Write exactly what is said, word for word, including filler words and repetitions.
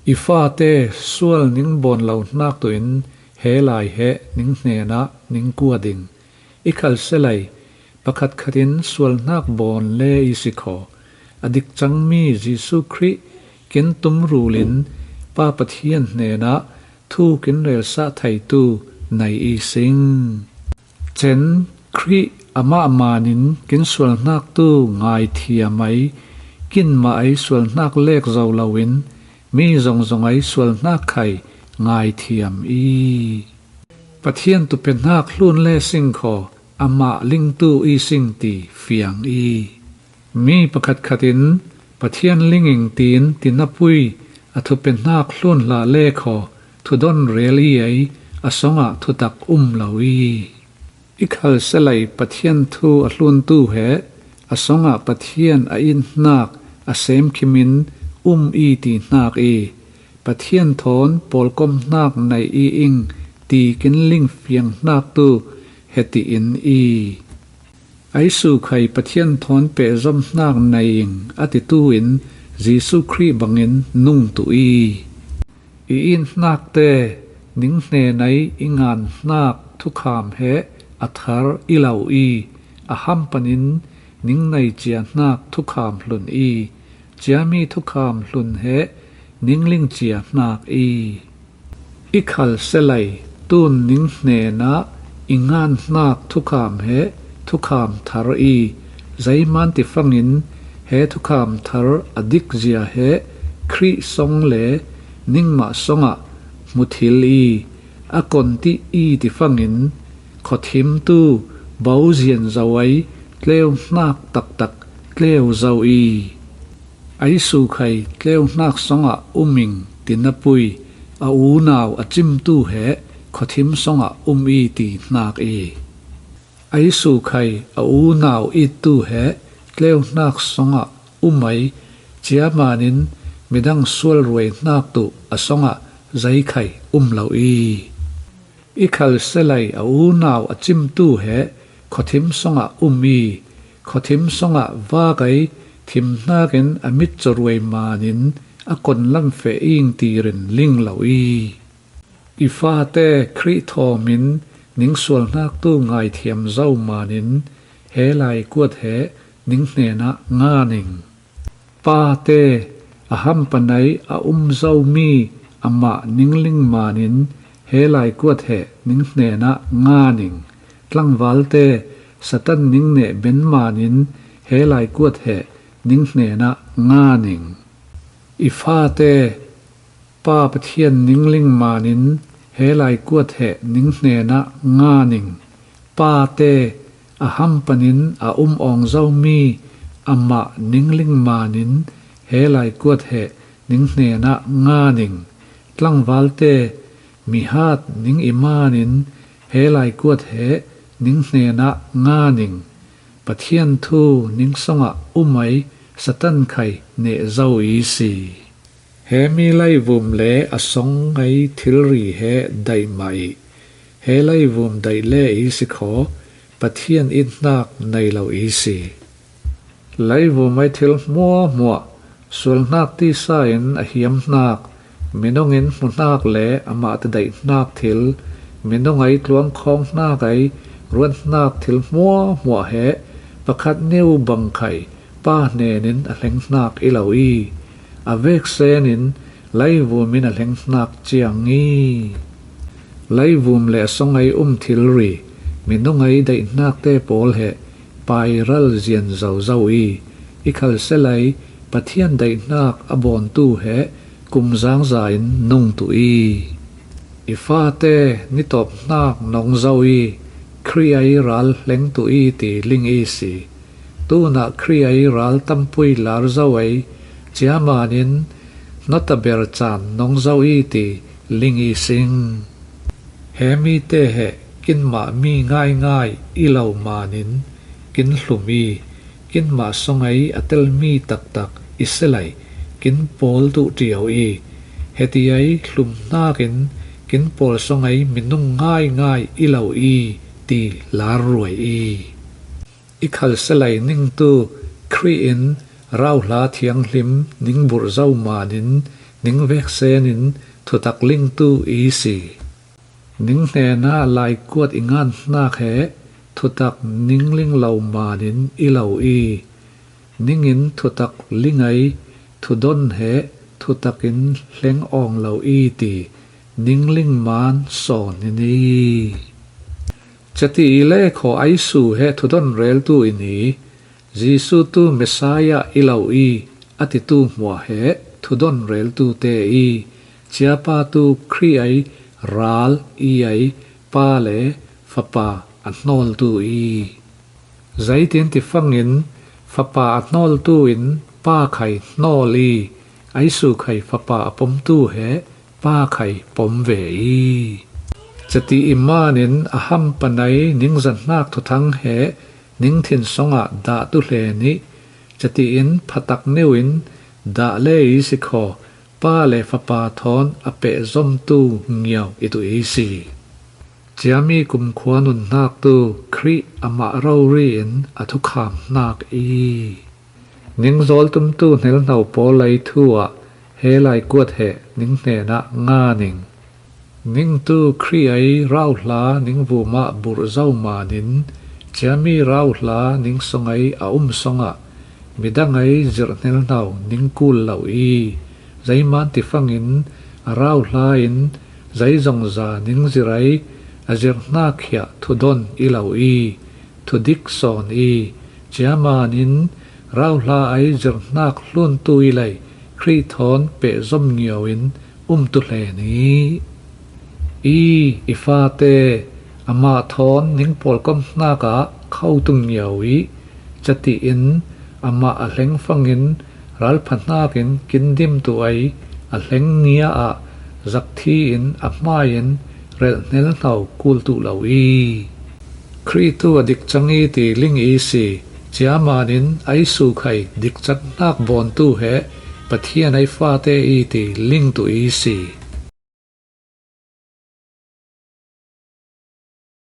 I fate sual ning bawn lo hnak tuin he lai he ning hnenah ning kuat ding. I khalselai pakhatkhat in sual hnak bawn le i si kho. A dik cangmi Jesuh Khrih kin tum rulin Pa Pathian hnenah thu kin relsah theitu nei i sing. Cen Khrih amah manin kin sual hnak tu ngaithiam ai, kinmah ai sual hnak lek zo loin mi zongzong ai sual hnak khai ngaithiam i. Pathian tupe hnak hlun le sing kho, amah lingtu i sing ti fiang i. Mi pakhatkhat in Pathian linging tiin tinapui a thupe hnak hlun hlah le kho, thudon rel i ei, a songah thutak um lo i. I khalselai Pathian thu a hluntu he a songah Pathian a in hnak a semkhimin um i ti hnak i. Pathian thawn pawlkom hnak nei i ing ti kin lingfiang hnak tu he tiin i. Ai sukhai Pathian thawn pehzom hnak nei ing a titu in Jesuh Khrih bangin nung tu i. I in hnakte ning hnenai i ngan hnak thukham he a thar i lo i, a ham panin ning nei cia hnak thukham hlun i, ciami thukham hlun he ning ling cia hnak i. I khalselai tun ning hnenah i ngan hnak thukham he thukham thar i, zeiman tifangin he thukham thar a dikzia he Khrih song le ningmah songah hmuthil i, a kon ti i tifangin khuathimtu bo zian zo ai tleu hnak taktak tleu zo i. Ai sukhai tleu hnak songah um ing tinapui a unau a cimtu he khuathim songah um i ti hnak i. Ai sukhai a unau ittu he tleu hnak songah um ai, ciamanin midang sual ruai hnak tu a songah zeikhai um lo i. I khalselai a unau a cimtu he khuathim songah um i, khuathim songah vak ai thim hnakin a mit caw ruai manin a kon lam feh ing tirin ling lo i. I fate Khrih thawmin ning sual hnak tu ngaithiam zo manin he lai kuat he ning hnenah ngan ing. Pate a ham panai a um zomi amah ning ling manin he lai kuat he ning hnenah ngan ing. Tlangvalte Satan ning neh ben manin he lai kuat he ning hnenah ngan ing. I fate Pa Pathian ning ling manin he lai kuat he ning hnenah ngan ing. Pate a ham panin a um awng zomi amah ning ling manin he lai kuat he ning hnenah ngan ing. Tlangvalte mihat ning i manin he lai kuat he ning hnenah ngan ing. Pathian thu ning songah um ai Satan khai neh zo i si. He mi laivum le a song ngai thilri he daih mah i. He laivum daih le i si kho, Pathian it hnak nei lo i si. Laivum ai thil hmuahhmuah, sual hnak tisa in a hiam hnak, minung in hmu hnak le amah tadaih hnak thil, minung ai tluangkhawng hnak ai ruat hnak thil hmuahhmuah he pakhat neu bang khai Pa hnenin a hleng hnak i lo i, a veksen in laivum in a hleng hnak ciang i. Laivum le a song ai um thilri, minung ai daih hnakte pawl he pairal zian zozo i, i khalselai Pathian daih hnak a bawntu he kum zangza in nung tu i. I fate nitawp hnak nong zo i, Khrih ai ral hleng tu i ti ling i si. Tunah Khrih ai ral tampui lar zo ai, ciamanin nota ber caan nong zo i ti ling i sing. He mite he kinmah mi ngaingai i lo manin kin hlum i, kinmah song ai a telmi taktak i selai kin pawl duh ṭiau i, heti ai hlum hnakin kin pawl song ai minung ngaingai i lo i ti lar ruai i. I khalselai ningtu Khrih in rauhla thianghlim ning burh zo manin ning veksenin thutak lingtu i si. Ning hnena laikuat i ngan hnak he thutak ning ling lo manin i lo i, ningin thutak ling ai, thudon he thutak in hleng awng lo i ti ning ling man sawn in i. Cati i le khaw aisu he thudon reltu in i, Jesu tu Messiah i lo i a titu hmua he thudon reltu te i, ciapa tu Khrih ai ral i ai Pa le Fapa a hnawltu i. Zeitin tifangin Fapa a hnawltu in Pa khai hnawl i, aisu khai Fapa a pomtu he Pa khai pom ve i. Cati i manin a ham panai ning zahnak thuthang he ning thinsongah dah tu hlen i, cati in phatak neu in dah le i si khaw, Pa le Fapa thawn a pehzomtu ngiau i tu i si. Ciami kumkhua nunhnak tu Khrih amah rori in a thukham hnak i. Ning zawltumtu hnelhno pawl lei thu ah he laikuat he ning hnenah nga ning. Ning tu Khrih ai rauhla ning vumah burh zo manin, ciami rauhla ning song ai a um songah midang ai zirh hnelhno ning kul lo i, zeiman tifangin a rauhla in zeizongza ning zirh ai a zirhnak hiah thudon i lo i, thudik sawn i, ciamanin rauhla ai zirhnak hluntu i lei Khrih thawn pehzom ngiau in um tu hlen i. I, i fate, amah thawn ning pawlkom hnakah khotu ngiau i, cati in amah a hleng fangin ralpha hnakin kindim tu ai a hleng nia ah zakthi in a hmai in relh hnelhno kul tu lo i. Khrih tu a dik cang i ti ling i si, ciamanin aisu khai dik cang hnak bawntu he Pathian ai fate i ti ling tu i si.